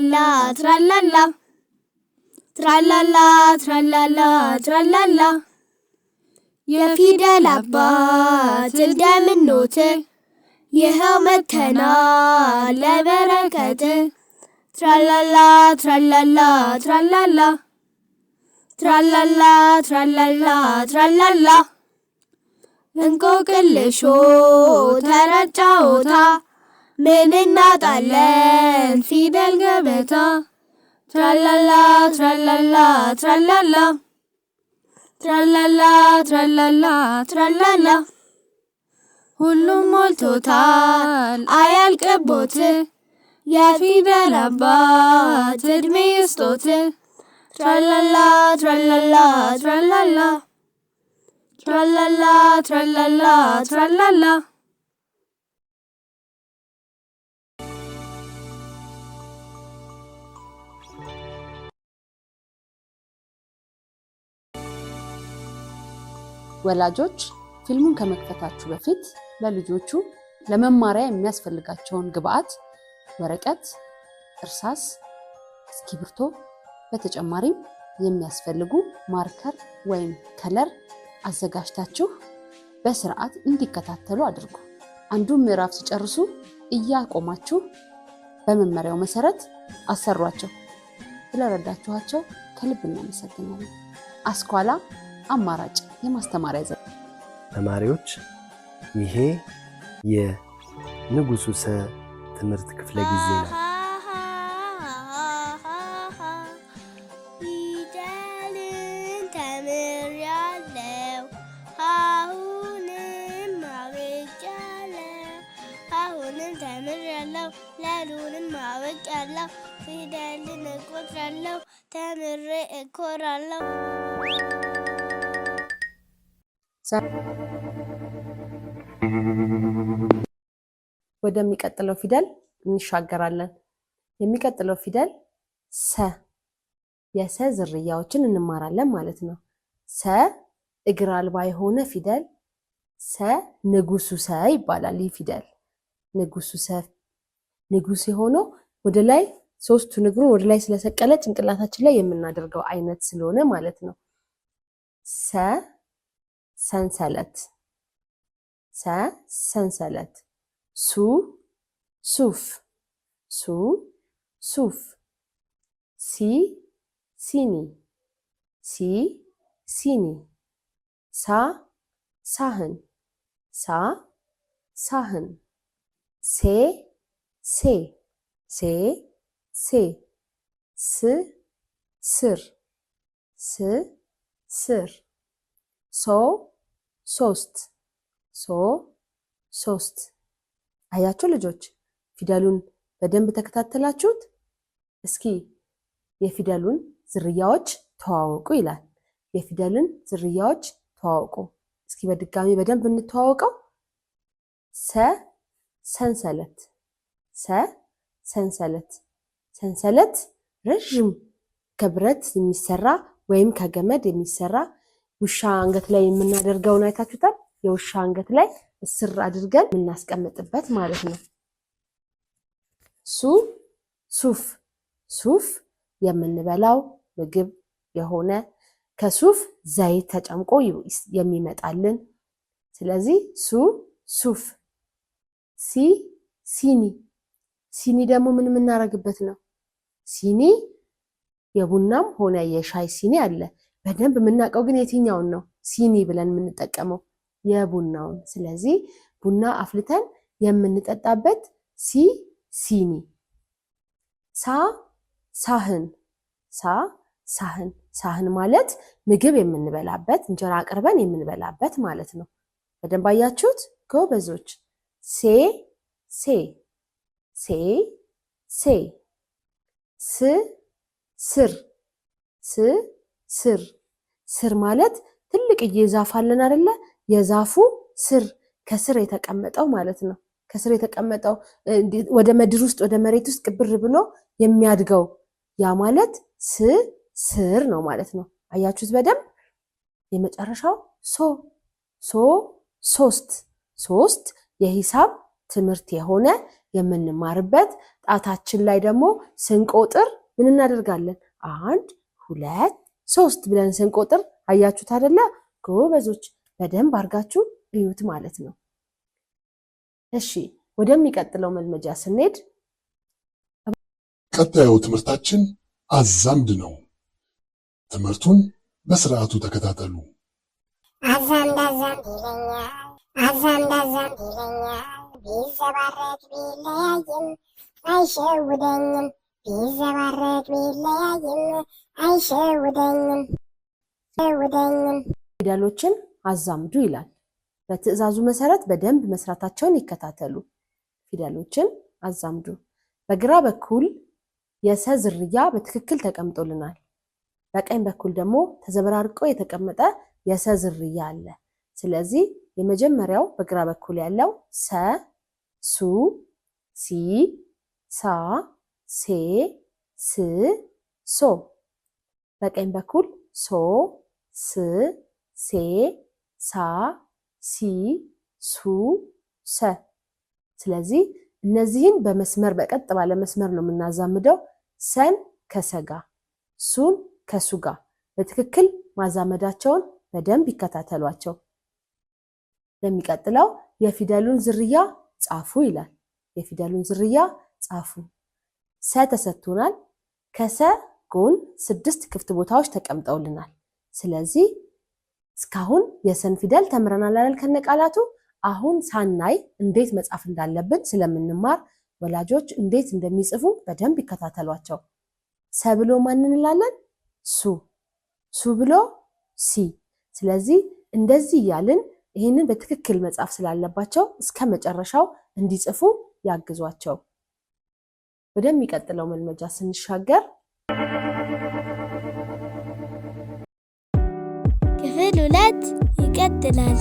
ትራላላ ትራላላ ትራላላ ትራላላ ትራላላ የፊደል አባት እንደምኖት ይኸው መተናል ለበረከት ትራላላ ትራላላ ትራላላ ትራላላ ትራላላ ትራላላ እንቆቅልሾ ተረት ጨዋታ ምን እናጣለን ፊደል ገበታ ትራላላ ትራላላ ትራላላ ትራላላ ትራላላ ትራላላ ሁሉም ሞልቶታል አያልቅቦት የፊደል አባት እድሜ ይስጦት ትራላላ ትራላላ ትራላላ ትራላላ ትራላላ ትራላላ። ወላጆች ፊልሙን ከመክፈታችሁ በፊት ለልጆቹ ለመማሪያ የሚያስፈልጋቸውን ግብአት ወረቀት፣ እርሳስ፣ እስክሪብቶ በተጨማሪም የሚያስፈልጉ marker ወይም color አዘጋጅታችሁ በስርዓት እንዲከታተሉ አድርጉ። አንዱን ምዕራፍ ሲጨርሱ እያቆማችሁ በመመሪያው መሰረት አሰሯቸው። ስለረዳችኋቸው ከልብ እናመሰግናለን። አስኳላ አማራጭ የማስተማሪያ ዘዴ። ተማሪዎች፣ ይሄ የንጉሱ ሰ ትምህርት ክፍለ ጊዜ ነው። ፊደልን ተምሬያለሁ አሁንም አውቄያለሁ አሁንም ተምሬያለሁ ለሉንም አውቄያለሁ ፊደልን እቆጥራለሁ ተምሬ እኮራለሁ። ወደሚቀጥለው ፊደል እንሻገራለን። የሚቀጥለው ፊደል ሰ፣ የሰ ዝርያዎችን እንማራለን ማለት ነው። ሰ እግር አልባ የሆነ ፊደል ሰ ንጉሱ ሰ ይባላል። ይህ ፊደል ንጉሱ ሰ፣ ንጉስ የሆነው ወደ ላይ ሶስቱን እግሩን ወደ ላይ ስለሰቀለ ጭንቅላታችን ላይ የምናደርገው አይነት ስለሆነ ማለት ነው። ሰ ሰንሰለት፣ ሰ ሰንሰለት፣ ሱ ሱፍ፣ ሱ ሱፍ፣ ሲ ሲኒ፣ ሲ ሲኒ፣ ሳ ሳህን፣ ሳ ሳህን፣ ሴ ሴ፣ ሴ ሴ፣ ስ ስር፣ ስ ስር፣ ሶ ሶስት፣ ሶ ሶስት። አያችሁ ልጆች፣ ፊደሉን በደንብ ተከታተላችሁት? እስኪ የፊደሉን ዝርያዎች ተዋወቁ ይላል። የፊደልን ዝርያዎች ተዋወቁ። እስኪ በድጋሚ በደንብ እንተዋወቀው። ሰ ሰንሰለት፣ ሰ ሰንሰለት። ሰንሰለት ረዥም ከብረት የሚሰራ ወይም ከገመድ የሚሰራ ውሻ አንገት ላይ የምናደርገውን አይታችሁታል። የውሻ አንገት ላይ እስር አድርገን የምናስቀምጥበት ማለት ነው። ሱ ሱፍ፣ ሱፍ የምንበላው ምግብ የሆነ ከሱፍ ዘይት ተጨምቆ የሚመጣልን። ስለዚህ ሱ ሱፍ። ሲ ሲኒ፣ ሲኒ ደግሞ ምን የምናደርግበት ነው? ሲኒ የቡናም ሆነ የሻይ ሲኒ አለ። በደንብ የምናውቀው ግን የትኛውን ነው? ሲኒ ብለን የምንጠቀመው የቡናውን። ስለዚህ ቡና አፍልተን የምንጠጣበት ሲ ሲኒ። ሳ ሳህን፣ ሳ ሳህን። ሳህን ማለት ምግብ የምንበላበት እንጀራ አቅርበን የምንበላበት ማለት ነው። በደንብ አያችሁት ጎበዞች። ሴ ሴ፣ ሴ ሴ፣ ስ ስር፣ ስ ስር። ስር ማለት ትልቅዬ ዛፍ አለን አይደለ? የዛፉ ስር ከስር የተቀመጠው ማለት ነው። ከስር የተቀመጠው ወደ ምድር ውስጥ ወደ መሬት ውስጥ ቅብር ብሎ የሚያድገው ያ ማለት ስ ስር ነው ማለት ነው። አያችሁት በደንብ። የመጨረሻው ሶ፣ ሶ ሶስት፣ ሶስት የሂሳብ ትምህርት የሆነ የምንማርበት። ጣታችን ላይ ደግሞ ስንቆጥር ምን እናደርጋለን? 1 2 3 ብለን ስንቆጥር አያችሁት አይደለ? ጎበዞች፣ በደንብ አድርጋችሁ እዩት ማለት ነው። እሺ ወደሚቀጥለው መልመጃ ስንሄድ ቀጣዩ ትምህርታችን አዛምድ ነው። ትምህርቱን በስርዓቱ ተከታተሉ። አዛምድ አዛምድ ይለኛል፣ አዛምድ አዛምድ ይለኛል። ቢዘባረቅ ቢለያይም አይሸውደኝም፣ ቢዘባረቅ ቢለያይም አይሸውደኝም ሸውደኝም። ፊደሎችን አዛምዱ ይላል። በትዕዛዙ መሰረት በደንብ መስራታቸውን ይከታተሉ። ፊደሎችን አዛምዱ። በግራ በኩል የሰ ዝርያ በትክክል ተቀምጦልናል። በቀኝ በኩል ደግሞ ተዘበራርቆ የተቀመጠ የሰ ዝርያ አለ። ስለዚህ የመጀመሪያው በግራ በኩል ያለው ሰ፣ ሱ፣ ሲ፣ ሳ፣ ሴ፣ ስ፣ ሶ። በቀኝ በኩል ሶ፣ ስ፣ ሴ፣ ሳ፣ ሲ፣ ሱ፣ ሰ። ስለዚህ እነዚህን በመስመር በቀጥ ባለ መስመር ነው የምናዛምደው። ሰን ከሰ ጋ፣ ሱን ከሱ ጋር በትክክል ማዛመዳቸውን በደንብ ይከታተሏቸው። በሚቀጥለው የፊደሉን ዝርያ ጻፉ ይላል። የፊደሉን ዝርያ ጻፉ። ሰ ተሰጥቶናል። ከሰ ጎን 6 ክፍት ቦታዎች ተቀምጠውልናል። ስለዚህ እስካሁን የሰን ፊደል ተምረናል አይደል? ከነቃላቱ። አሁን ሳናይ እንዴት መጻፍ እንዳለብን ስለምንማር ወላጆች እንዴት እንደሚጽፉ በደንብ ይከታተሏቸው። ሰ ብሎ ማን እንላለን? ሱ። ሱ ብሎ ሲ። ስለዚህ እንደዚህ እያልን ይህንን በትክክል መጻፍ ስላለባቸው እስከ መጨረሻው እንዲጽፉ ያግዟቸው። ወደሚቀጥለው መልመጃ ስንሻገር ክፍል 2 ይቀጥላል።